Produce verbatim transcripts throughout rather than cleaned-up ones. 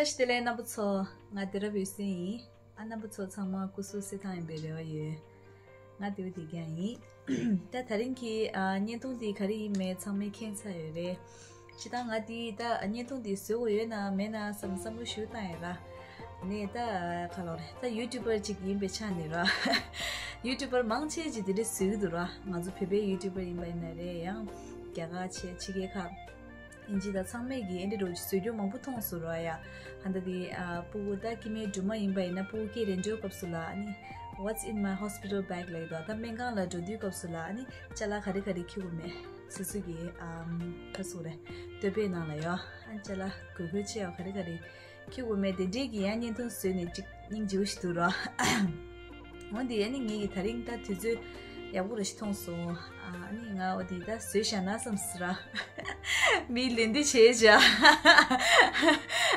བཀྲ་ཤིས་བདེ་ལེགས་རྣམ་པ་ཚོ། ང་དེ་རབ་ཡོད་སྲིད་ཡིན། ཨ། རྣམ་པ་ཚོ་ཚང་མ་སྐུ་གཟུགས་གསལ་ཐང་ཡིན་པའི་རེ་བ་ཡོད། ང་དེ་བ་དེ་རྒྱང་ཡིན། ད་དེ་རིང་གི་ཨ་བརྙན་ཐུང་འདི་ག་རེ་ཡིན་མེད་ཚང་མས་མཁྱེན་ཚར་ཡོད་རེད། སྤྱིར་བཏང་ང་འདི་ད་བརྙན་ཐུང་འདི་བཟོ་དགོས་ཡོད་ན་མེད་ན་བསམ་བསམ་བློ་ཞུ་བཏང་ཡོད་ར། ནས་ད་ག་ལོ་རེད། ད་ཡུ་ཊུབ་པར་ཅིག་ཡིན་པའི་ཆ་ནས་ར། ཡུ་ཊུབ་པར་མང་ཆེ་ཅིག་དེ་འདྲ་བཟོ་གི་འདུག་ར། ང་ཚོ་བོད་པའི་ཡུ་ཊུབ་པར་ཡིན་པ་ཡིན་ན་རེད། ཡང་རྒྱ་གར་བྱས་ཕྱི་རྒྱལ་ཁག་ཨིན་ཇི་དང་ཚང་མས་ཀྱི་ཨེ་འདྲ་རོ་བཟོ་རྒྱུ་མང་པོ་མཐོང་སོང་ར་ཡ། ཧ་ད་དེ་ཨ་སྤུ་གུ་ད་སྐྱེ་དམན་སྦྲུམ་མ་ཡིན་པ་ཡིན་ན་སྤུ་གུ་སྐྱེ་རན་འགྲོའི་སྐབས་སུ་ལ་ཨ་ནི་What's in my hospital bag ལབ་ཡོད་དོ། ད་སྨན་ཁང་ལ་འགྲོ་དུས་སྐབས་སུ་ལ་ཨ་ནི་ཅ་ལག་ག་རེ་ག་རེ་འཁྱེར་དགོས་མེད་སོ་སོ་གི་ཨམ་ཁ་སུ་རེ་སྟོད་པའི་ནང་ལ་ཡོད། ཨ་ཅ་ལག་དགོས་མཁོ་ཆེ་བ་ག་རེ་ག་རེ་འཁྱེར་དགོས་མེད་དེ་འདྲས་ཀྱི་ཡང་བརྙན་ཐུང་བཟོས་ནས་ཅིག་སྙིང་རྗེ་བོ་ཞིག་འདུག་ར། འོན་ཏེ་ཨ་ནི་ངེད་ཀྱི་ད་རིང་ད་དུས་ཚོད་ཡག་པོ་རེ་ཞིག་མཐོང་སོང་། ཨ་ནི་ང་འོ་དེ་ད་བཟོས་བཞག་ན་བསམ་སི་ར། མིའི་ལད་ཟློས་བྱས་བཞག་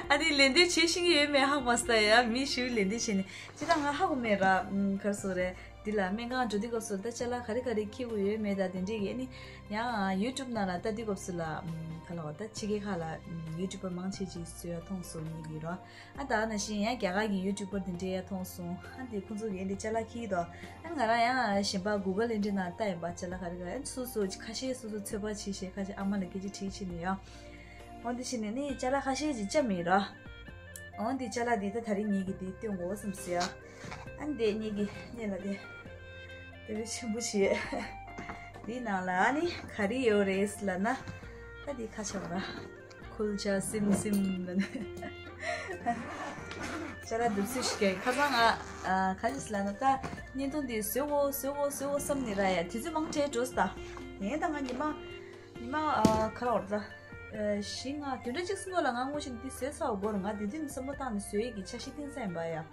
ཨ་ནི་ལད་ཟློས་བྱེད་ཤེས་ཀྱི་ཡོད་མེད་ཧ་གོ་མ་སོང་ཡ། མི་ཞིག་ལད་ཟློས་བྱས་ནས་ཅི་ད་ང་ཧ་གོ་མེད་ར། ཨམ་ག་རེ་ཟེར་དགོས་རེད། འདི་ལ་སྨན་ཁང་འགྲོ་དུས་སྐབས་སུ་ད་ཅ་ལག་ག་རེ་ག་རེ་འཁྱེར་དགོས་ཡོད་མེད་ད་དེ་འདྲས་ཀྱི་ཨ་ནི་ཡང་ཡུ་ཊུབ་ནང་ལ་ལྟ་དུས་སྐབས་སུ་ལ་ཨམ་ག་ལ་བ་ད་ཕྱི་རྒྱལ་ཁག་ལ་ཨམ་ཡུ་ཊུབ་པར་མང་ཆེ་ཅིག་བཟོས་ཡ་མཐོང་སོང་ངེད་ཀྱི་ར། ཨ་ད་ནང་བཞིན་ཡང་རྒྱ་གར་གྱི་ཡུ་ཊུབ་པར་དེ་འདྲའི་ཡ་མཐོང་སོང་། ཨ་འདི་ཁོང་ཚོ་གིས་འདི་ཅ་ལག་འཁྱེར་གྱི་འདུག་ཨ་ང་རང་ཡང་གཞན་པ་གུ་གལ་ཨེ་འདྲའི་ནང་ལྟ་ཡིན་པ་ཅ་ལག་ག་རེ་ག་རེ། ཨ་སོ་སོ་ཁ་ཤས་སོ་སོ་ཚོད་དཔག་བྱེད་ཤེས། ཁ་ཤས་ཨ་མ་ལ་སྐད་ཆ་དྲིས་ཕྱིན་ནས་ཡང་འོ་འདི་བྱས་ནས་ནི་ཅ་ལག་ཁ་ཤས་ཅིག་བཅའ་མེད་ར། འོ་འདི་ཅ་ལག་འདི་ད་ད་རིང་ངེད་ཀྱིས་འདི་སྟོན་དགོས་བསམ་སོང་ཡ། ཨ་འདི་ངེད་ཀྱི་སྣེ་ལ་དེ་དེ་བས་ཆེན་པོ་བྱས། འདི་ནང་ལ་ཨ་ནི་ག་རེ་ཡོད་རེད་ལབ་ན། ད་འདི་ཁ་ཆེ་བ་ར། ཁུལ་ཆ་སིམ་སིམ་ལ་ནི། ཅ་ལག་འདུག་སེ་ཞིག་གི་ཁ་སང་ང་ཨ་ག་རེ་ཟེར་ལབ་ན་ད་བརྙན་ཐུང་འདི་བཟོ་དགོས་བཟོ་དགོས་བཟོ་དགོས་བསམ་ནས་ར་ཡ། དུས་ཚོད་མང་དྲགས་འགྲོ་སོང་ད། ངས་ད་ང་ཉི་མ་ཉི་མ་ཨ་ག་རེ་ལབ་དགོས་རེད་ད། ཨ་བཞི་ལྔ་བདུན་ཕྲག་གཅིག་སྔོན་ལ་ང་དངོས་གཞི་འདི་བཟོས་ཚར་བ་འགོར། ང་དེ་དུས་བསམ་བློ་བཏང་ནས་བཟོ་ཡས་ཀྱི་འཆར་གཞི་བཏིང་ས་ཡིན་པ་ཡ།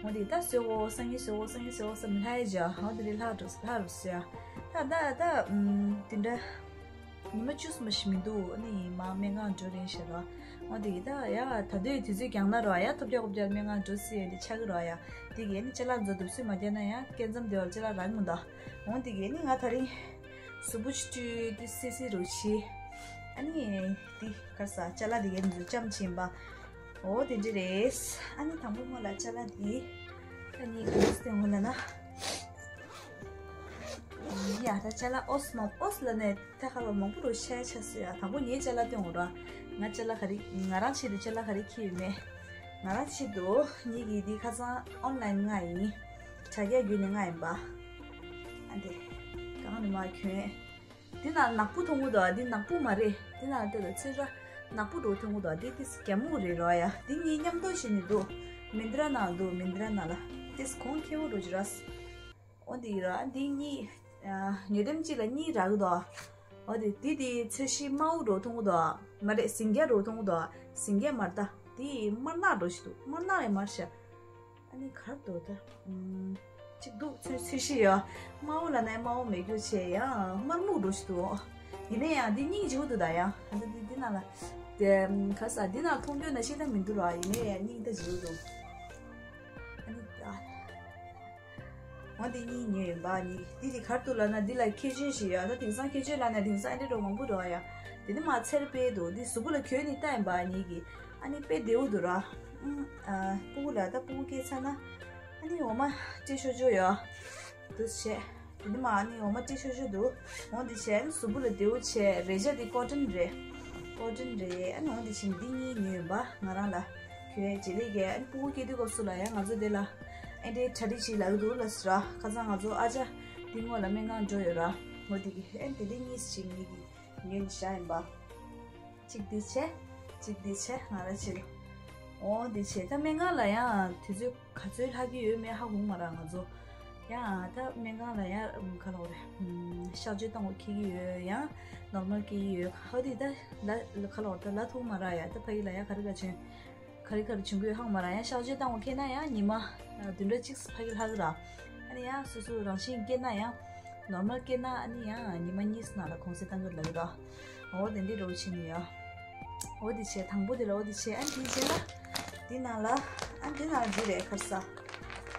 འོ་དེ་ད་བཟོ་དགོས་སང་ཉིན་བཟོ་དགོས་སང་ཉིན་བཟོ་དགོས་བསམ་ལྷག་ཡས་བྱ། འོ་དེ་རེད་ལྷག་འགྲོ་ལྷག་རུ་བཟོ་ཡ། ད་ད་ད་ཨམ་དེ་འདྲ། ཉི་མ་བཅུ་གསུམ་ཞིག་མི་འདུག་ཨ་ནི་མ་སྨན་ཁང་འགྲོ་རན་ཞེས་ར། འོ་དེ་ཡིན་ད་ཡ་ད་དུས་དུས་ཚོད་འགྱངས་ན་ར་ཡ་ཐོབ་རྒྱག་ཐོབ་རྒྱག་སྨན་ཁང་འགྲོ་སྲིད་ཡ་འདི་ཆགས་ཀྱི་ར་ཡ། དེ་གི་ཨ་ནི་ཅ་ལག་འཛོ་འདུག་སུས་མ་རྒྱག་ན་ཡ་སྐལ་མཚམས་དེ་བར་ཅ་ལག་རག་མི་འདུག་འོ་དེ་གི་ཨ་ནི་ང་ད་རིང་གཟུགས་པོ་ཆུ་ཆུ་དེ་སི་སི་རུ་ཆི། ཨ་ནི་དེ་ག་ས་ཅ་ལག་དེ་གི་འཛོ་ཅམ་ཆེན་པ། འོ་དེ་འདྲ་རེད། ཨ་ནི་དང་པོ་སྔོན་ལ་ཅ་ལག་འདི་ཨ་ནི་ག་རེ་སྟེང་ངོ་ལ་ན། ཡ་ད་ཅ་ལག་ཨོས་མ་ཨོས་ལ་ནས་ད་ཁ་ལོ་མང་པོ་རུ་ཤ་ཆ་སོ་ཡ། དང་པོ་ངའི་ཅ་ལག་སྟེང་ངོ་ར། ང་ཅ་ལག་ག་རེ་ང་རང་ཆེད་དུ་ཅ་ལག་ག་རེ་ཁྱེར་ཡོད་མེད། ང་རང་ཆེད་དུ་ངེད་ཀྱི་འདི་ཁ་སང་ཨོན་ལན་མངགས་ཡིན། དྲ་རྒྱ་བརྒྱུད་ནས་མངགས་ཡིན་པ། ཨ་འདི་གང་ནས་མ་གྱོན། འདི་ན་ནག་པོ་མཐོང་གི་འདུག་འདི་ནག་པོ་མ་རེད། འདི་ན་ལྟ་ད་ཚོན་ཁྲ་ནག་པོ་འདྲ་མཐོང་གི་འདུག་འདི་ཏིས་རྒྱ་མོ་རེད་རོ་ཡ། འདི་གཉིས་མཉམ་དུ་བྱས་ནས་འདུག་མིན་ཏྲ་ནང་འདུག་མིན་ཏྲ་ནང་ལ་ཏིས་གོང་ཁེ་བོ་འདྲ་ཅིག་ར། འོ་འདི་ར་འདི་གཉིས་ཉོ་དེམ་གཅིག་ལ་གཉིས་རག་གི་འདུག་འོ་འདི་འདི་འདི་ཚོན་ཤིང་དམར་པོ་འདྲ་མཐོང་གི་འདུག་མ་རེད་ཟིང་སྐྱ་འདྲ་མཐོང་གི་འདུག་ཟིང་སྐྱ་མ་རེད་ད། འདི་དམར་ནག་འདྲ་ཞིག་འདུག་དམར་ནག་ལས་མར་ཤ། ཨ་ནི་གར་དོ་ད། ཨུམ། གཅིག་འདུག་ཚོས་ཚོས་ཤི་ཡོད། དམར་པོ་ལ་ནས་དམར་པོ་མེད་རྒྱུ་བྱས་ཡང་དམར་སྨུག་འགྲོ་ཞིག་འདུག་ཡིན་ན་ཡང་འདི་སྙིང་རྗེ་པོ་འདུག་ད་ཡང་ཨ་ད་འདི་འདི་ནང་ལ། དེ་ག་ས་འདི་ནང་མཐོང་རྒྱུ་ན་ཤེས་ད་མི་འདུག་ར། ཡིན་ན་ཡང་སྙིང་ད་རྗེ་པོ་འདུག་ཨ་ནི་ད། འོ་འདི་གཉིས་ཉོས་ཡིན་པ་གཉིས། འདི་དེ་གར་དུ་ལ་ན་འདི་ལ་ཁྱད་ཆོས་ཤིག་ཡོད། ད་དེང་སང་ཁྱད་ཆོས་ལ་ན་དེང་སང་ཨེ་འདྲ་འགྲོ་མང་པོ་འགྲོ་ཡ། དེ་ནི་མ་ཚེར་དཔེ་འདུག་འདི་གཟུགས་པོ་ལ་གྱོན་ནི་ལྟ་ཡིན་པ་གཉིས་ཀྱི། ཨ་ནི་དཔེ་བདེ་བོ་འདུག་ར། ཨུམ། ཨ། སྤུ་གུ་ལ་ད་སྤུ་གུ་སྐྱེས་ཚར་ན། ཨ་ནི་འོ་མ་སྤྲད་ཆོག་ཆོག་ཡོད། འདུག་བྱས། དེ་ནི་མ་ཨ་ནི་འོ་མ་སྤྲད་ཆོག་ཆོག་འདུག་འོ་འདི་བྱས་ཨ་ནི་གཟུགས་པོ་ལ་བདེ་བོ་བྱས། རས་ཆ་འདི་ཀོ་ཊོན་རེད། ཀོ་ཊོན་རེད། ཨ་ནི་འོ་འདི་བྱས་འདི་གཉིས་ཉོས་ཡིན་པ་ང་རང་ལ། གྱོན་རྗེས་ལས་ཀྱི་ཨ་ནི་སྤུ་གུ་སྐྱེ་དུས་སྐབས་སུ་ལ་ཡང་ང་ཚོ་དེ་ལ། ཨེ་འདྲའི་གྲ་སྒྲིག་ཅིག་ལ་གི་འདུག་ལ་ཟེར་ར། ཁ་སང་ང་ཚོ་ཨ་ཅག་འདི་སྔོན་ལ་སྨན་ཁང་འགྲོ་ཡོད་ར། འོ་འདི་གི་ཨེ་འདི་འདི་གཉིས་ཤིག་ངེད་ཀྱི་ཉོས་ནས་བཞག་ཡིན་པ། གཅིག་འདི་བྱས། གཅིག་འདི་བྱས་ང་ར་ཕྱིར། འོ་འདི་བྱས་ད་སྨན་ཁང་ལ་ཡང་དུས་ཚོད་ག་ཚོད་ལྷག་གི་ཡོད་མེད་ཧ་གོ་མ་ར་ང་ཚོ། ཡང་ད་སྨན་ཁང་ལ་ཡང་ག་ལ་བ་རེད། གཤག་བཅོས་བཏང་བ་འཁེལ་གི་ཡོད། ཡང་ནོར་མལ་སྐྱེ་གི་ཡོད། ཧ་འདི་ད་ལ་ག་ལ་བ་ད་ལ་ཐུག་མ་ར་ཡ། ད་ཕ་གི་ལ་ཡ་ག་རེ་ག་བྱོན། ག་རེ་ག་རེ་བྱུང་གི་ཡོད་ཧ་གོ་མ་ར། ཡང་གཤག་བཅོས་བཏང་བ་འཁེལ་ན་ཡང་ཉི་མ་བདུན་ཕྲག་གཅིག་ཕ་གི་ལྷག་གི་ར། ཨ་ནི་ཡང་སོ་སོ་རང་བཞིན་སྐྱེས་ན་ཡང་ནོར་མལ་སྐྱེས་ན་ཨ་ནི་ཡང་ཉི་མ་གཉིས་ནང་ལ་གུང་སེང་བཏང་གི་ལབ་ཀྱི་ར། འོ་དེ་འདྲའི་རོ་བྱེད་ནི་ཡ། འོ་དེ་བྱས་དང་པོ་དེ་ལ་འོ་དེ་བྱས་ཨ་ནི་དེ་བྱས་ན། དེ་ནང་ལ་ཨ་ནི་དེ་ནང་ལ་འདི་རེད་ཁར་ས།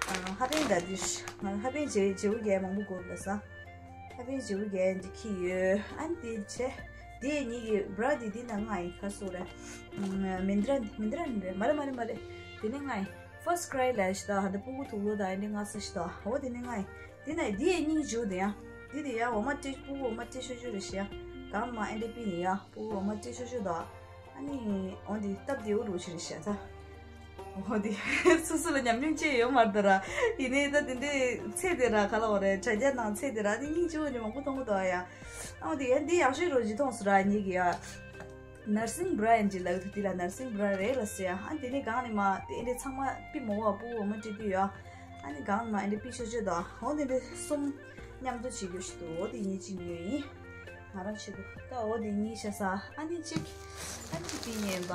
ཨ། ཧ་པན་ད་འདི་ང་ཧ་པན་བརྗེ་བོ་རྒྱག་མང་པོ་དགོས་ལ་ས། ཧ་པན་བརྗེ་བོ་རྒྱག་འདི་ཁྱི་ཡོད། ཨ་ནི་དེ་བྱས། དེ་ཉིད་ཀྱི་བྷ་ར་འདི་འདི་ན་ང་ཡི་ཁ་སོ་རེད། མིན་ཏྲ་མིན་ཏྲ་རེད། མ་རེད་མ་རེད་མ་རེད། དེ་ནི་ང་ཡི་First Cry ལ་ཞིག་ད་ཧ་འདི་ཕྲུ་གུ་ཐུག་ལོ་ད་ཨེ་འདི་ང་ས་ཞིག་ད་འོ་དེ་ནི་ང་ཡི་དེ་ན་དེ་ཡི་སྙིང་རྗེ་དེ་ཡ། དེ་དེ་ཡ་འོ་མ་ཏྲེ་ཕྲུ་གུ་འོ་མ་ཏྲེ་ཤོ་ཤོ་རེད་ཤི་ཡ། གང་མ་ཨེ་འདི་པི་ནི་ཡ་ཕྲུ་གུ་འོ་མ་ཏྲེ་ཤོ་ཤོ་ད། ཨ་ནི་འོ་འདི་སྟབས་བདེ་བོ་རུ་ཞིག་རེད་ཤི་ཡ་ད། འོ་དེ་སོ་སོ་ལ་ཉམས་མྱོང་ཅི་ཡོད་མ་རེད་ད་ར། ཡིན་ནའི་ད་དེ་འདྲའི་ཚེ་དེ་ར་ག་ལ་འོ་རེད་དྲ་རྒྱ་ནང་ཚེ་དེ་ར་དེ་སྙིང་རྗེ་བོ་ནི་མང་པོ་མཐོང་གི་འདུག་ཨ་ཡ། འོ་དེ་ཡ་འདི་ཡག་ཤོས་རོ་ཇི་མཐོང་སུ་ར་ཉིད་ཀྱི་ཡ། Nursing bra ཡིན་ཅི་ལ་དུ་དེ་ལ་Nursing bra རེད་ལ་ཟེར་ཡ། ཨ་དེ་ནི་གང་ནི་མ་དེ་འདྲའི་ཚང་མ་པི་མོ་བ་ཕྲུ་གུ་འོ་མ་ཏྲེ་དུས་ཡ། ཨ་ནི་གང་ནི་མ་ཨེ་འདྲའི་པི་ཤོ་ཤོ་ད་འོ་དེ་འདྲའི་གསུམ་མཉམ་དུ་བྱེད་རྒྱུ་ཞིག་འདུག་འོ་དེ་ཉིད་ཅིག་ཉོས་ཡིན། ང་རང་ཆེད་དུ་ད་འོ་དེ་གཉིས་བྱ་ས། ཨ་ནི་གཅིག་ཨ་ནི་དེ་ཉན་པ།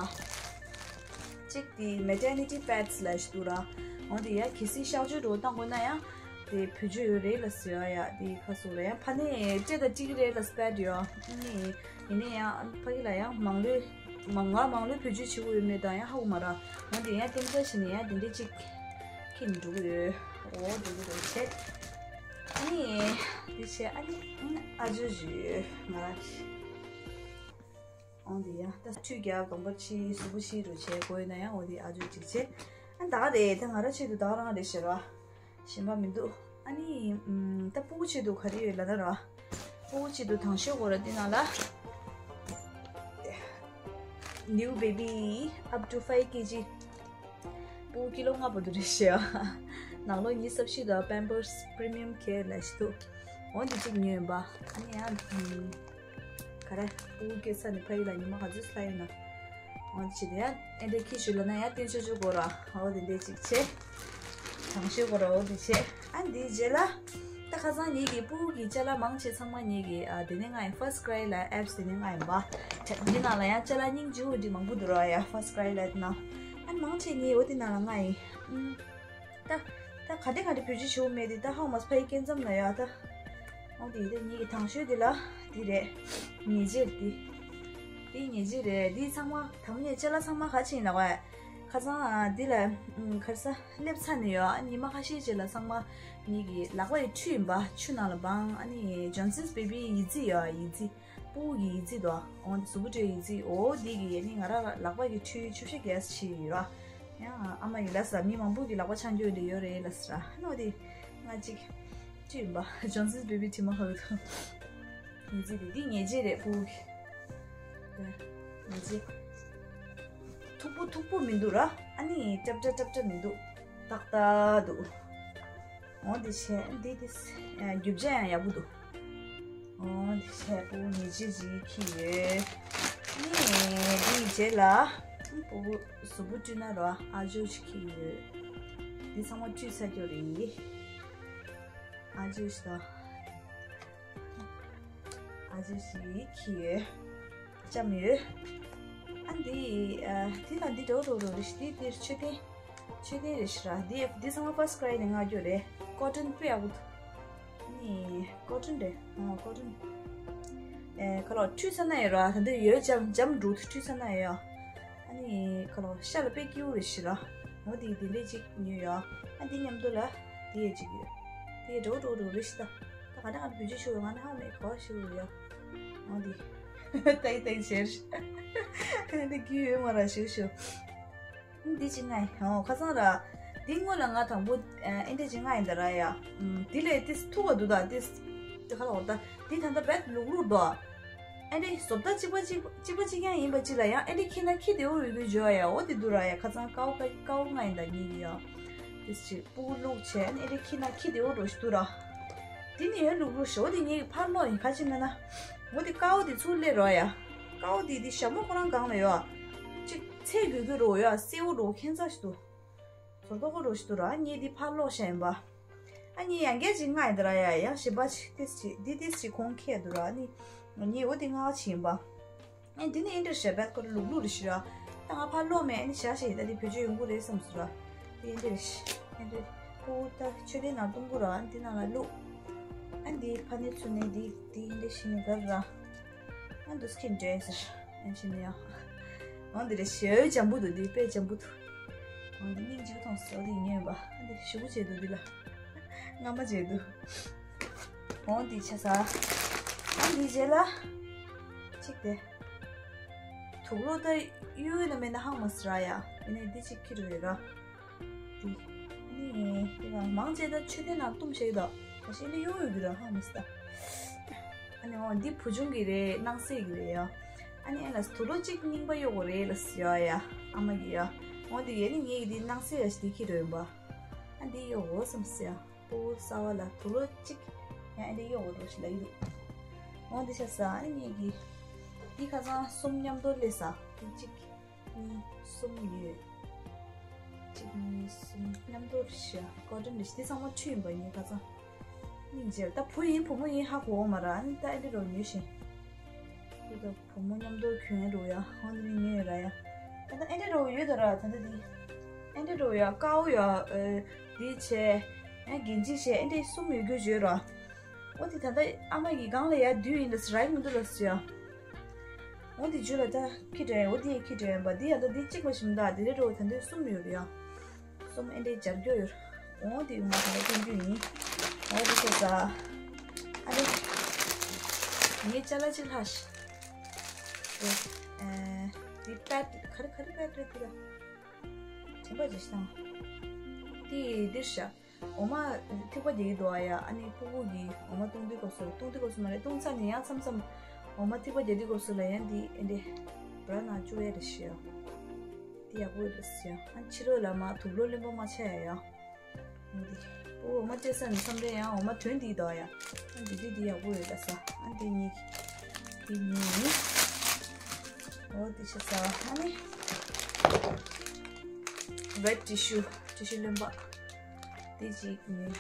གཅིག་དེ་Maternity Pads ལ་ཞིག་འདུག་ར། འོ་དེ་ཡ་གལ་སྲིད་གཤག་བཅོས་འགྲོ་བཏང་དགོས་ན་ཡང་དེ་བེད་སྤྱོད་ཡོད་རེད་ལ་ཟེར་ཡ། ཡ་དེ་ཁ་སོ་ར་ཡ་ཕ་ནས་སྤྲད་ད་གཅིག་རེད་ལ་སྤེད་ཡོད། ཨ་ནི་ཡིན་ནའི་ཡང་ཕ་གི་ལ་ཡང་མང་ལོས་མང་ང་མང་ལོས་བེད་སྤྱོད་བྱེད་དགོས་ཡོད་མེད་ད་ཡང་ཧ་གོ་མ་ར། འོ་དེ་ཡ་ཐེམ་ས་བྱས་ནས་ཡ་དེ་འདྲས་གཅིག་ཁྱེར་འགྲོ་གི་ཡོད། འོ་འགྲོ་གི་རེད་བྱས། ཨ་ནི་དེ་བྱས་ཨ་ནི་ཨ་ཅོ་ཞུ་ང་རང་གི་འོ་དེ་ཡ་ད་ཁྲུས་རྒྱག་གང་པར་ཕྱི་གཟུགས་པོ་ཕྱི་རུ་བྱས་དགོས་ན་ཡང་འོ་དེ་ཨ་ཅོ་གཅིག་བྱས། ཨ་ད་ག་རེད་ད་ང་རང་ཆེད་དུ་ད་ག་རང་རེད་ཤི་ར། གཞན་པ་མི་འདུག་ཨ་ནི་ད་ཕྲུ་གུ་ཆེད་དུ་ག་རེ་ཡོད་ལ་ན་ར། ཕྲུ་གུ་ཆེད་དུ་དང་ཤོས་གོ་ར་དེ་ན་ལ། New baby up to five K G། ཕྲུ་གུ་ཀི་ལོ་ལྔ་བར་དུ་རེད་ཤི་ཡ། ནང་ལོ་ཉི་ཤུ་རྩ་བཞི་དང་Pampers Premium Care ལ་ཞིག་འདུག་འོ་འདི་གཅིག་ཉོས་ཡིན་པ། ཨ་ནི་ཡང་ག་རེ་ཕྲུ་གུ་སྐྱེ་ས་ནས་ཕ་ཡུལ་ལ་ཉི་མ་ག་ཚོད་སླ་ཡོད་ན། འོ་འདི་བྱེད་དེ་ཡང་ཨེ་འདྲའི་ཁྱི་ཞུ་ལ་ན་ཡང་བསྟན་ཆོས་ཆོས་གོ་ར། འོ་འདི་འདྲའི་གཅིག་བྱས། དང་ཤོས་གོ་ར་འོ་འདི་བྱས། ཨ་འདི་རྗེས་ལ། ད་ཁ་སང་ཉིད་ཀྱི་ཕྲུ་གུ་གི་ཅ་ལག་མང་ཆེ་ཚང་མ་ཉིད་ཀྱི་ཨ་དེ་ནས་ང་ཡི་First Cry ལ་apps དེ་ནས་ང་ཡིན་པ། འདི་ནང་ལ་ཡང་ཅ་ལག་སྙིང་རྗེ་བོ་འདི་མང་པོ་འདུག་ར་ཡ་First Cry ལ་ན། ཨ་མང་ཆེ་ཉིད་འོ་དེ་ནང་ལ་ང་ཡིན། ཨུམ། ད་ད་ག་དེ་ག་དེ་བེད་སྤྱོད་བྱེད་དགོས་མེད་དེ་ད་ཧ་མ་ཕ་ཡི་སྐྱེ་མཚམས་ན་ཡ་ད། འོ་དེ་ད་ཉིད་ཀྱི་དང་ཤོས་དེ་ལ་དེ་རེད། ཉེས་ཆད་དེ། དེ་ཉེས་ཆད་རེད་དེ་ཚང་མ་དང་པོ་ནས་ཅ་ལག་ཚང་མ་ག་ཕྱིན་ལ་བས། ཁ་སང་ཨ་འདི་ལ་ཨུམ་གར་ས་སླེབས་ཚར་ནས་ཡོད། ཨ་ཉི་མ་ཁ་ཤས་རྗེས་ལ་ཚང་མ་ངེད་ཀྱི་ལག་པ་ཡི་ཁྲུས་ཡིན་པ། ཆུ་ནང་ལ་སྦང་། ཨ་ནི་Johnson's Baby ཡི་ཙི་ཡོད། ཡི་ཙི་ཕྲུ་གུ་གི་ཡི་ཙི་དོ། འོ་འདི་གཟུགས་པོ་བཀྲུ་ཡི་ཙི། འོ་འདི་གི་ཨ་ནི་ང་རང་ལག་པ་གི་ཁྲུས་ཆུ་བཤད་རྒྱས་ཆེ་ཡོད་ར། ཡང་ཨ་མ་ཡི་ལ་ས་མི་མང་པོ་གི་ལག་པ་ཆང་རྒྱུ་ལི་ཡོད་རེད་ལ་ས་ར། ཨ་ནི་འོ་འདི་ང་གཅིག་ཁྲུས་ཡིན་པ། Johnson's Baby དྲི་མ་ཁ་གི་དོ། ཡི་ཙི་དེ་འདི་ཉེས་ཆད་རེད་ཕྲུ་གུ་གི། ཉེས་ཆད། མཐུག་པོ་མཐུག་པོ་མི་འདུག་ར། ཨ་ནི་ཀྲབ་ཀྲབ་ཀྲབ་ཀྲབ་མི་འདུག་ཏག་ཏག་འདུག་འོ་འདི་བྱས་འདི་དེ་རྒྱུ་ཆ་ཡང་ཡག་པོ་འདུག་འོ་འདི་བྱས་ཕྲུ་གུ་ཉེས་ཆད་ཅིག་འཁྱེར་ཡོད། ཨ་ནི་འདིའི་རྗེས་ལ་ཕྲུ་གུ་གཟུགས་པོ་བཀྲུས་ན་ར་ཨ་ཇོ་ཅིག་འཁྱེར་ཡོད། འདི་ཚང་མ་བཀྲུས་ཚར་རྒྱུ་རེད། ཨ་ཇོ་ཞིག་དང་། ཨ་ཇོ་ཞིག་འཁྱེར་ཡོད། ལྕམ་ཡོད། ཨ་འདི་ཨ་འདི་དང་འདི་འདྲ་བོ་འདྲ་བོ་རེད་ཤི། འདི་འདིར་མཆོད་རྟེན། མཆོད་རྟེན་རེད་ཤི་ར། འདི་འདི་ཚང་མ་First Cry ནས་མངགས་རྒྱུ་རེད། Cotton དཔེ་ཡག་པོ་འདུག་ཨ་ནི་Cotton རེད། ཨ་Cotton། ཨེ་ཁ་ལོ་ཁྲུས་ས་ན་ཡོད་ར། ད་འདི་ཡོད་ལྕམ་ལྕམ་འགྲོ་ཁྲུས་ས་ན་ཡོད། ཨ་ནི་ཁ་ལོ་ཤ་ལ་དཔེ་སྐྱིད་པོ་རེད་ཤི་ར། འོ་དེ་དེ་འདྲས་ཅིག་ཉོས་ཡོད། ཨ་འདི་མཉམ་དུ་ལ་དེ་ཡས་ཅིག་ཡོད། དེ་ཡས་འགྲོ་འགྲོ་འགྲོ་རེད་ཤི་ད། ད་ག་ད་ག་ནས་བེད་སྤྱོད་ཞུ་བའི་ང་ནི་ཧ་མེད་གོ་ཞུ་ཡོད། འོ་དེ་ཏའི་ཏའི་ཟེར། འདི་རྒྱུས་ཡོད་མ་ར་ཞུ་ཞུ། འདི་ཅི་ང་ཡིན། ཨོ་ཁ་སང་ར། འདི་སྔོན་ལ་ང་དང་པོ་ཨེ་འདྲས་ཅི་ང་ཡིན་ད་ར་ཡ། འདི་ལས་ཏིས་ཐུག་ག་འདུག་ད་ཏིས། དེ་ཁ་ལ་འོ་ད་འདི་ད་ལྟ་བེད་ལུག་ལུག་འདུག་ཨ་ནི་བཟོ་ལྟ་གཅིག་པ་གཅིག་གཅིག་པ་གཅིག་རྐྱང་ཡིན་པ་གཅིག་ལ་ཡང་ཨ་ནི་ཁྱེར་ན་ཁྱི་དེ་འོ་ཡོད་དུས་འཇོ་ཡ་འོ་དེ་འདུག་ར་ཡ། ཁ་སང་ཀའོ་ཀའོ་ང་ཡིན་ད་ཉིད་ཀྱི་ཡ། དེ་ཅིག་སྤུ་གུ་བླུགས་བྱས་ཨ་ནི་ཨ་ནི་ཁྱེར་ན་ཁྱི་དེ་འོ་འགྲོ་ཞིག་འདུག་ར། དེ་ནི་ཡོད་ལུག་ལུག་ཞོ་དེ་ཉིད་ཀྱི་ཕར་ལོག་ཡིན་ཁ་ཅིག་མེད་ན། འོ་དེ་ཀའོ་དེ་ཚུར་སླེབས་རོགས་ཡ། ཀའོ་དེ་དེ་ཞྭ་མོ་ཁོ་རང་སྒང་ལ་ཡོད། ཅིག་ཚེ་གུ་གུ་རོ་ཡ་སེ་འོ་རོ་ཁྱེར་ས་ཞིག་འདུག་ཚོར་ཏོ་ཁོ་རོ་ཞིག་འདུག་ར་ངས་དེ་ཕར་ལོག་བྱས་ཡིན་པ། ཨ་ནི་ཡང་སྐད་ཅིག་ང་ཡི་འདི་ར་ཡ་ཡང་ཞིབ་པ་ཅིག་ཏིས་ཅིག་འདི་ཏིས་ཅིག་གོང་ཁེ་འདུག་ར་ཨ་ནི། ངས་འོ་དེ་ང་ཅིག་ཡིན་པ། ཨ་འདི་ནི་ཨིན་དྲ་ཞེ་བད་ཁོ་ར་ལུག་ལུག་རེ་ཞིག་ར། ད་ང་ཕར་ལོག་མེད་ཨ་ནི་བཞག་ཞེས་ད་འདི་བེད་སྤྱོད་ཡོང་གི་རེད་བསམ་སོང་ར། དེ་ཨིན་དྲ་རེ་ཞིག་ཨིན་དྲ་རེ། ཁོ་ད་མཆོད་རྟེན་ནང་གཏོང་གི་ར་ཨ་ནི་འདི་ནང་ལ་བླུག་ཨ་འདི་ཕ་ནི་ཚུ་ནི་འདི་འདི་ཨིན་དྲ་ཞིག་ནི་གར་ར། ཨ་འདི་སྐྱིན་འདྲ་ཟེར་ཨ་ནི་ཞིག་ནི་ཡ། འོ་འདི་རེ་ཞིག་འཇམ་པོ་འདུག་འདི་དཔེ་འཇམ་པོ་འདུག་འོ་འདི་སྙིང་རྗེ་པོ་མཐོང་སོང་འདི་ཉོས་པ་ཨ་འདི་ཞུ་བོ་བྱས་འདུག་འདི་ལ། རྔ་མ་བྱས་འདུག་འོ་འདི་ཆ་ས། ཨ་འདི་རྗེས་ལ། གཅིག་དེ། དུག་ལོག་ད་གཡུག་ཡོད་ན་མེད་ན་ཧང་མ་སི་ར་ཡ། ཡིན་ནའི་འདི་གཅིག་ཁྱེར་ཡོད་ར། འདི། ཨ་ནི་དེ་ག་མང་ཆེ་ད་མཆོད་རྟེན་ནང་བཏུམ་ཤེས་ད། ད་ཤེས་ནི་གཡུག་ཡོད་ར་ཧང་མ་སི་ད། ཨ་ནི་འོ་འདི་བུ་ཆུང་གི་རེད། སྣང་སྲིད་ཀྱི་རེད་ཡ། ཨ་ནི་ཨེ་ལ་དུག་ལོག་གཅིག་རྙིང་པ་གཡུག་དགོས་རེད་ལ་ཟེར་ཡ། ཨ་མ་གི་ཡ། འོ་འདི་ཡ་ནི་ངེད་ཀྱི་འདི་སྣང་སྲིད་ཡ་ཞིག་འདི་ཁྱེར་ཡོད་པ། ཨ་འདི་གཡུག་དགོས་བསམ་སི་ཡ། ཕྲུ་གུ་གསར་པ་ལ་དུག་ལོག་གཅིག་ཡང་ཨེ་འདྲ་གཡོག་འགྲོ་ཞིག་ལ་ཡིན། འོ་འདི་ཤ་ཟ་ཨ་ནི་ངེད་ཀྱི་འདི་ཁ་སང་གསུམ་མཉམ་དུ་སླེབས་ས། འདི་གཅིག་གཉིས་གསུམ་ཡོད། གཅིག་གཉིས་གསུམ་མཉམ་དུ་ཤ་ཀོ་ཊོན་རེད་ཤ། འདི་ཚང་མ་འཁྲུད་ཡིན་པ་ངས་ཁ་སང་། སྙིང་རྗེ། ད་བུ་ཡིན་བུ་མོ་ཡིན་ཧ་གོ་བ་མ་ར། ཨ་ནི་ད་ཨེ་འདྲ་རོ་ཉོས་ཤིང་། འདི་ད། བུ་མོ་མཉམ་དུ་གྱོན་འགྲོ་ཡ། ཧོན་ནི་ཉོས་ར་ཡ། ད་ལྟ་ཨེ་འདྲ་རོ་ཡོད་ད་ར། ད་ལྟ་འདི་ཨེ་འདྲ་རོ་ཡ། ཀའོ་ཡ། ཨེ་འདི་བྱས། ཨེ་གིན་ཅི་བྱས། ཨེ་འདྲ་གསུམ་ཡོད་རྒྱུ་བརྗོད་ར། འོ་དེ་ད་ལྟ་ཨ་མ་གི་སྒང་ལ་ཡ་བསྡུས་ཡིན་ལ་སི་ར་ཡིག་མི་འདུག་ལ་སི་ཡ། འོ་དེ་བརྗོད་ལ་ད་ཁྱི་དྲན། འོ་དེ་ཡ་ཁྱི་དྲན་པ་འདི་ཡ། ད་འདི་གཅིག་མ་ཞིམ་ད། དེ་རེ་རོ་ད་འདི་གསུམ་ཡོད་ར་ཡ། གསུམ་ཨེ་འདྲའི་སྦྱར་རྒྱུ་ཡོད། འོ་དེ་ང་ད་ལྟ་སྟོན་རྒྱུ་ཡིན། འོ་དེ་ཤ་ཟ། ཨ་རེ། ངའི་ཅ་ལག་ཅིག་ལྷག་ཤི། ཨེ། དེ་པད་ག་རེ་ག་རེ་པད་རེད་དེ་ལ། དྲན་པ་ཅིག་བཏང་། དེ་འདིར་ཤ། འོ་མ་ཐིགས་པ་རྒྱག་གི་འདུག་ཨ་ཡ། ཨ་ནི་ཕྲུ་གུ་གིས་འོ་མ་བཏུང་དུས་སྐབས་སུ། བཏུང་དུས་སྐབས་སུ་མ་རེད། བཏུང་ཚར་ནས་ཡང་མཚམས་མཚམས་འོ་མ་ཐིགས་པ་རྒྱག་དུས་སྐབས་སུ་ལ་ཡང་འདི་ཨེ་འདྲ་བྲ་ན་བཅུག་ཡ་རེད་ཤི་ཡ། འདི་ཡག་པོ་རེད་ཤི་ཡ། ཨ་ཕྱི་རོལ་ལ་མ་དུག་ལོག་རློན་པ་མ་ཆགས་ཡ་ཡ། འདི། འོ་མ་སྤྲད་ས་ནས་མཚམས་རེ་ཡང་འོ་མ་དོན་འདི་འདུག་ཡ། ཨ་འདི་འདི་འདི་ཡག་པོ་ཡོད་ལ་ས། ཨ་འདི་གཉིས། འདི་གཉིས། འོ་འདི་ཤ་ཟ། ཨ་ནི། ཝེཊ་ཊི་ཤུ། ཊི་ཤུ་རློན་པ། འདི་གཅིག་གཉིས།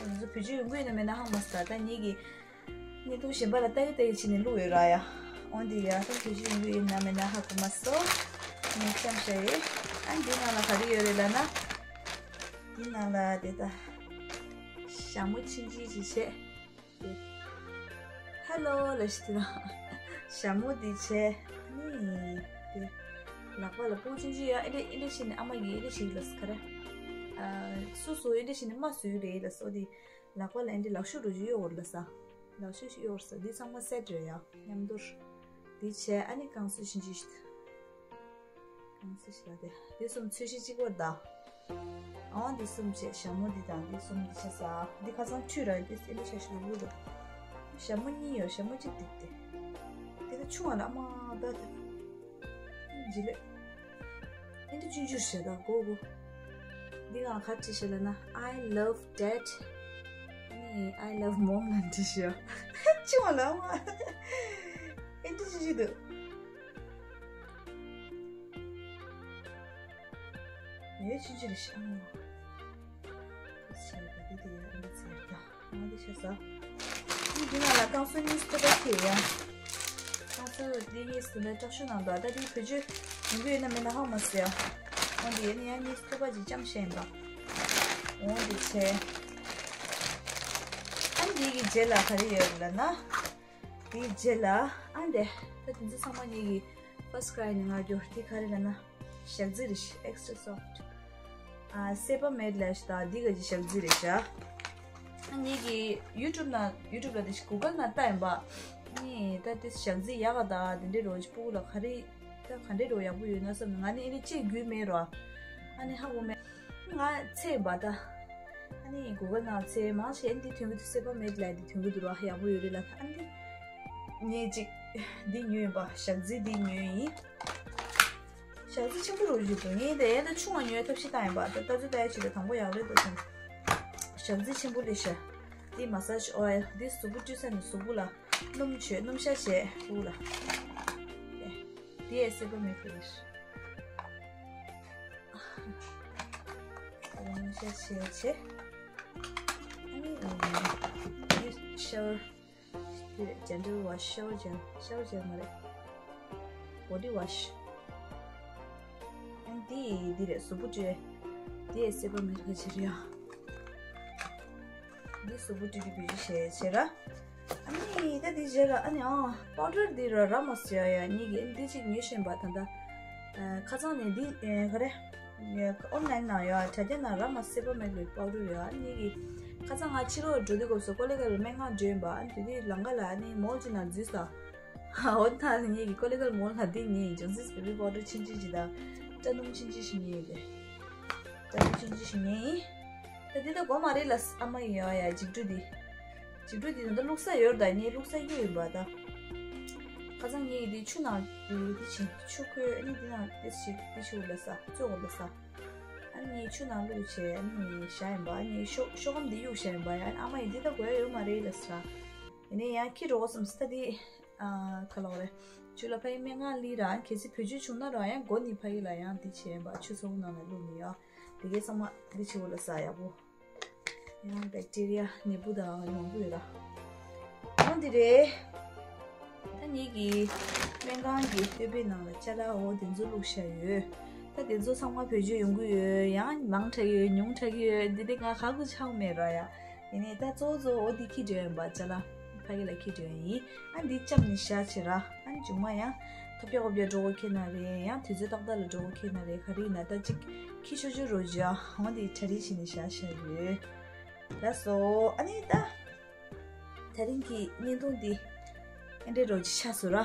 ང་ཚོ་བེད་སྤྱོད་ཡོང་གི་ཡོད་ན་མེད་ན་ཧ་མ་སི་ད། ད་ངེད་ཀྱི་བརྙན་ཐུང་གཞན་པ་ལ་ལྟ་གི་ལྟ་གི་བྱས་ནས་བླུགས་ཡོད་ར་ཡ། འོ་འདི་ཡ་ད་བེད་སྤྱོད་ཡོང་གི་ཡོད་ན་མེད་ན་ཧ་གོ་མ་སོང་། ངས་བཤམས་བཞག་ཡོད། ཨ་འདི་ནང་ལ་ག་རེ་ཡོད་རེད་ལབ་ན། འདི་ནང་ལ་དེ་ད། ཞྭ་མོ་ཆུང་ཆུང་ཅིག་བྱས། ཧེ་ལོ་ལབ་ཤི་དེ་ན། ཞྭ་མོ་འདི་བྱས། ནི། དེ། ལག་པ་ལ་སྤུ་ཆུང་ཆུང་ཡ། ཨེ་འདྲ་ཨེ་འདྲ་བྱས་ནས་ཨ་མ་ཡིས་ཨེ་འདྲ་བྱས་ལབ་སོང་ག་རེ། ཨ། སོ་སོ་ཨེ་འདྲ་བྱས་ནས་མ་བཟོས་རེད་ལབ་སོང་། དེ། ལག་པ་ལ་ཨེ་འདྲ་ལག་ཤུབས་རུ་ཅིག་གཡོག་རེད་ལབ་ས། ལག་ཤུབས་ཤིག་གཡོག་རེད་ས། འདི་ཚང་མ་སེ་ཊི་རེད་ཡ། མཉམ་དུ། འདི་བྱས་ཨ་ནི་རྐང་ཚོད་ཆུང་ཆུང་ཞིག་རྐང་ཚོད་ཞིག་ལ་དེ། འདི་གསུམ་ཚོས་གཞི་གཅིག་པར་གདའ། ཨང་འདི་གསུམ་བྱས། ཞྭ་མོ་འདི་དང་འདི་གསུམ་འདི་བྱས་ས། འདི་ཁ་སང་འཁྲུད་ར། འདི་ཨེ་འདྲ་ཆ་ཞིག་ལུག་ལུག་རེད། ཞྭ་མོ་གཉིས་ཡོད། ཞྭ་མོ་གཅིག་འདི་སྟེ། འདི་ད་ཆུང་བ་ལ་ཨ་མ་ད་དེ། འཇི་ལེ། ཨེ་འདྲ་ཆུང་ཆུང་ཞིག་ད་གོ་གོ། འདི་གང་ག་བྲིས་ཤག་ལབ་ན། I love dad། ཨ་ནི་I love mom ལབ་བྲིས་ཤག་ཆུང་བ་ལ་ཨ་མ། ཨེ་འདྲ་ཆུང་ཆུང་འདུག་ཡོད་ཆུང་ཆུང་རེད་ཤག་ཨ་མ། ཁོ་ཚོ་ཆ་ལ་འདི་དེ་ཡ་ཨེ་འདྲ་ཚེ་ཡ་ད། ང་འདི་བྱས་ས། འདི་ནང་ལ་རྐང་སོ་གཉིས་ཐོབ་པ་ཁེལ་ཡ། རྐང་སོ་འདི་གཉིས་སུ་ལ་དྲག་ཤུ་ནང་དུ་ད་འདི་བེད་སྤྱོད་ཡོང་གི་ཡོད་ན་མེད་ན་ཧ་མ་སི་ཡ། འོ་འདི་ཡ་ནི་ཡ་གཉིས་ཐོབ་པ་ཅིག་ལྕམ་ཤེས་ཡིན་པ། འོ་འདི་བྱས། ཨ་འདི་གི་རྗེས་ལ་ག་རེ་ཡོད་ལབ་ན། འདི་རྗེས་ལ་ཨ་འདི་ད་དེ་ཚོ་ཚང་མ་ངེད་ཀྱི་ཕར་སི་ཀྲའི་ནས་མངགས་རྒྱུ་འདི་ག་རེ་ལབ་ན། ཞག་རྩི་རེད་ཤག Extra soft། ཨ། སེ་པ་མེད་ལ་ཤ་ད་འདི་ག་ཅིག་ཞག་རྩི་རེད་ཤག་ཨ་ངེད་ཀྱི་ཡུ་ཊུབ་ནང་ཡུ་ཊུབ་ལ་དེ་ཤ་གུ་གལ་ནང་ལྟ་ཡིན་པ། ནི་ད་དེ་ཞག་རྩི་ཡག་ག་ད་དེ་འདྲའི་རོ་ཅིག་སྤུ་གུ་ལ་ག་རེ་ད་ག་འདྲའི་རོ་ཡག་པོ་ཡོད་ན་བསམ་ནས་ང་ནི་ཨེ་ནི་ཅིག་རྒྱུས་མེད་རོ། ཨ་ནི་ཧ་གོ་མེད། ང་ཚེ་བ་ད། ཨ་ནི་གུ་གལ་ནང་ཚེ་མང་ཆེ་འདི་ཐོན་གི་འདུག་སེ་པ་མེད་ལ་འདི་ཐོན་གི་འདུག་ར། ཡག་པོ་ཡོད་རེད་ལ། ཨ་ནི་ངས་ཅིག་འདི་ཉོས་ཡིན་པ། ཞག་རྩི་འདི་ཉོས་ཡིན། ཞག་རྩི་ཆེན་པོ་རུ་བཞུགས་འདུག་ངས་དེ་ཡན་དུ་ཆུང་བ་ཉོས་ཐབས་ཤེས་བཏང་ཡིན་པ། ད་ལྟ་ཚོད་ལྟ་ཡ་ཆེད་དུ་དང་པོ་ཡག་རེད་འདུག་བསམ། ཞག་རྩི་ཆེན་པོ་ལས་ཤ། འདི་མ་སཱ་ཇི་ཨོ་ཡལ། འདི་གཟུགས་པོ་བཀྲུས་ཚར་ནས་གཟུགས་པོ་ལ་སྣུམ་བྱོས། སྣུམ་ཤ་བྱས་སྤུ་གུ་ལ། འདི་ཡས་སེ་པ་མེད་ཀྱི་རེད། སྣུམ་ཤ་བྱས་བྱས། ཨ་ནི་འདི་ཤ་ཝར། འདི་ཇེན་ཊལ་ཝོཤ། ཤ་ཝར་ཇེལ། ཤ་ཝར་ཇེལ་མ་རེད། བོ་ཌི་ཝོཤ། ཨ་ནི་འདི་འདི་རེད། གཟུགས་པོ་བཀྲུས། འདི་ཡས་སེ་པ་མེད་ཀྱི་རེད་ཡ། འདི་གཟུགས་པོ་བཀྲུས་ཏེ་བེད་སྤྱོད་བྱས་བྱས་ར། ཨ་ནི་ད་འདི་བྱས་ར། ཨ་ནི་ཨང་པའུ་ཌར་འདི་ར་ར་མ་སི་ཡ་ཡ་ངེད་ཀྱིས་འདི་གཅིག་ཉོས་ཤེས་པ། ད་ལྟ་ཨ་ཁ་སང་ནས་འདི་ཨ་ག་རེ། ཨོན་ལན་ནང་ཡོད། དྲ་རྒྱ་ནང་ར་མ་སེ་པ་མེད་པའི་པའུ་ཌར་ཡོད། ཨ་ནི་ངེད་ཀྱིས་ཁ་སང་ང་ཕྱི་ལོགས་འགྲོ་དུས་སྐབས་སུ་ཀོ་ལི་གྷལ་ལ་སྨན་ཁང་འགྲོ་ཡིན་པ། ཨ་ནི་དེ་དུས་ལམ་ཁ་ལ་ཨ་ནི་མོལ་གཅིག་ནང་འཛུལ་ས། འོ་ད་ངེད་ཀྱི་ཀོ་ལི་གལ་མོལ་ལ་འདི་ཉེ་ཡིན། ཇོན་སིས་བེ་བི་པའུ་ཌར་ཆུང་ཆུང་ཅིག་དང་སྐྲ་སྣུམ་ཆུང་ཆུང་ཞིག་ཉེ་ཡིན་ཏེ། སྐྲ་སྣུམ་ཆུང་ཆུང་ཞིག་ཉེ་ཡིན། ད་འདི་ད་གོ་མ་རེད་ལ་ཨ་མ་ཡིན། ཡ་ཡ་འཇིབ་རུ་འདི། འཇིབ་རུ་འདི་ད་ལྟ་བླུགས་ས་ཡོད་ར། ད་ངས་བླུགས་ས་གཡུག་ཡིན་པ་ད། ཁ་སང་ངེད་ཀྱི་འདི་ཆུ་ནང་འདི་འདི་ཕྱིན་ཆུ་ཁོལ་ཨ་ནི་འདི་ནང་ཏེ་ཞིག་འདི་ཆུ་ལ་ས་བཙོས་འོ་ལ་ས། ཨ་ནི་ངས་ཆུ་ནང་བླུགས་བྱས་ཨ་ནི་བཞག་ཡིན་པ། ཨ་ནི་ཤོ་ཤོག་སྒམ་འདི་གཡུག་བཞག་ཡིན་པ། ཡ་ཨ་མ་ཡིས་འདི་ད་དགོས་ཡ་ཡོད་མ་རེད་ལ་ས། ཡིན་ནའི་ཡང་ཁྱི་འགྲོ་བསམ་སི་ད་འདི། ཨ་ག་ལབ་རེད། ཆུ་ལ་ཕ་གི་སྨན་ཁང་སླེབས་ར། གལ་སྲིད་བེད་སྤྱོད་བྱུང་ན་ར་ཡང་མགོ་ནི་ཕ་གི་ལ་ཡང་འདི་བྱས་ཡིན་པ། ཆུ་ཚ་བོ་ནང་ལ་བླུགས་ནི་ཡ། དེ་གའི་ཚང་མ་འདི་བྱེད་འོ་ལ་ས་ཡག་པོ། ཡང་བེག་ཏེ་རི་ཡ་ནད་འབུ་དང་མང་པོ་ཡོད་ར། འོ་འདི་རེད། ད་ངེད་ཀྱི་སྨན་ཁང་གི་ལྟེ་བའི་ནང་ལ་ཅ་ལག་འོ་དེ་ཚོ་བླུགས་བཞག་ཡོད། ད་དེ་ཚོ་ཚང་མ་བེད་སྤྱོད་ཡོང་གི་ཡོད། ཡང་མང་དྲགས་ཡོད། ཉུང་དྲགས་ཡོད། འདི་དེ་ང་ཧ་གོ་ཆགས་མེད་ར་ཡ། ཡིན་ནའི་ད་གཙོ་བོ་གཙོ་བོ་འོ་འདི་འཁྱེར་འགྲོ་ཡིན་པ། ཅ་ལག་ཕ་གི་ལ་འཁྱེར་འགྲོ་ཡིན། ཨ་འདི་བཅབས་ནས་བཞག་བྱས་ར། ཨ་ནི་མཇུག་མ་ཡང་ཐོབ་རྒྱག་འོབ་རྒྱག་འགྲོ་གི་ཁེལ་ན་རེད། ཡང་དུས་ཚོད་ཏག་ཏག་ལ་འགྲོ་གི་ཁེལ་ན་རེད། ག་རེ་ཡིན་ན་ད་ཅིག་འཁྱེར་ཆོག་ཆོག་རོགས་བྱོས་ཨ། འོ་འདི་གྲ་སྒྲིག་བྱས་ནས་བཞག་བཞག་ཡོད། ལགས་སོ། ཨ་ནི་ད། ད་རིང་གི་བརྙན་ཐུང་འདི་ཨེ་འདྲའི་རོ་ཅིག་ཆགས་སོང་ར།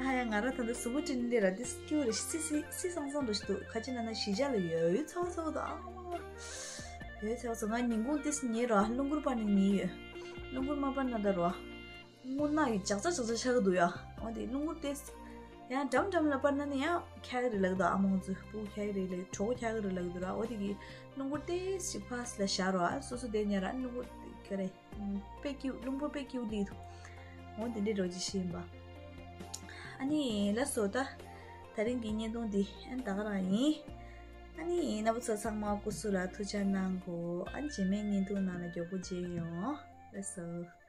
ཨ་ཡ་ང་ར་ད་ལྟ་གཟུགས་པོ་བཀྲུས་ནས་ར་འདི་སྐྱིད་པོ་རེད། སི་སི་སི་སང་སང་འདྲ་ཞིག་འདུག་ག་ཅི་ན་ན་གཞིས་ཆགས་ལ་ཡོད་ཡོད་ཚ་བོ་ཚ་བོ་འདུག་ཨ་མ་ཡོད་ཚ་བོ་ཚ། ང་ཉིན་གུང་ཏིས་ཉལ་ར་རླུང་བུར་པ་ནས་ཉལ་ཡོད། རླུང་བུར་མ་པ་ན་ད་ར་རྔུལ་ནག་གི་ཇག་ཇག་ཇག་ཇག་ཆགས་ཀྱི་འདུག་ཡ། འོ་དེ་རླུང་བུར་ཏིས། ཡང་འགྲམ་འགྲམ་ལ་པར་ན་ནི་ཡང་འཁྱག་གི་རེད་ལབ་འདུག་ཨ་མ་ཚོས་སྤུ་གུ་འཁྱག་གི་རེད་ལབ། གྲོད་ཁོག་འཁྱག་གི་རེད་ལབ་འདུག་ར། འོ་དེ་གི་རླུང་བུར་ཏོག་ཙམ་ཕར་ལ་བཞག་རོགས་ཨ། སོ་སོ་བསྡད་ཉལ་ར། རླུང་བུར་ག་རེ་དཔེ་སྐྱིད། རླུང་བུར་དཔེ་སྐྱིད་སླེབས་འདུག་འོ་དེ་འདྲའི་རོ་ཅིག་ཤེས་ཡིན་པ། ཨ་ནི་ལགས་སོ། ད་ད་རིང་གི་བརྙན་ཐུང་འདི་ཨ་ནི་ད་ག་རང་ཡིན། ཨ་ནི་རྣམ་པ་ཚོ་ཚང་མ་སྐུ་གཟུགས་ལ་ཐུགས་ཅག་གནང་གོ་ཨ་ནི་རྗེས་མའི་བརྙན་ཐུང་ནང་ལ་མགྱོགས་པོ་མཇལ་ཡོང་། ལགས་སོ།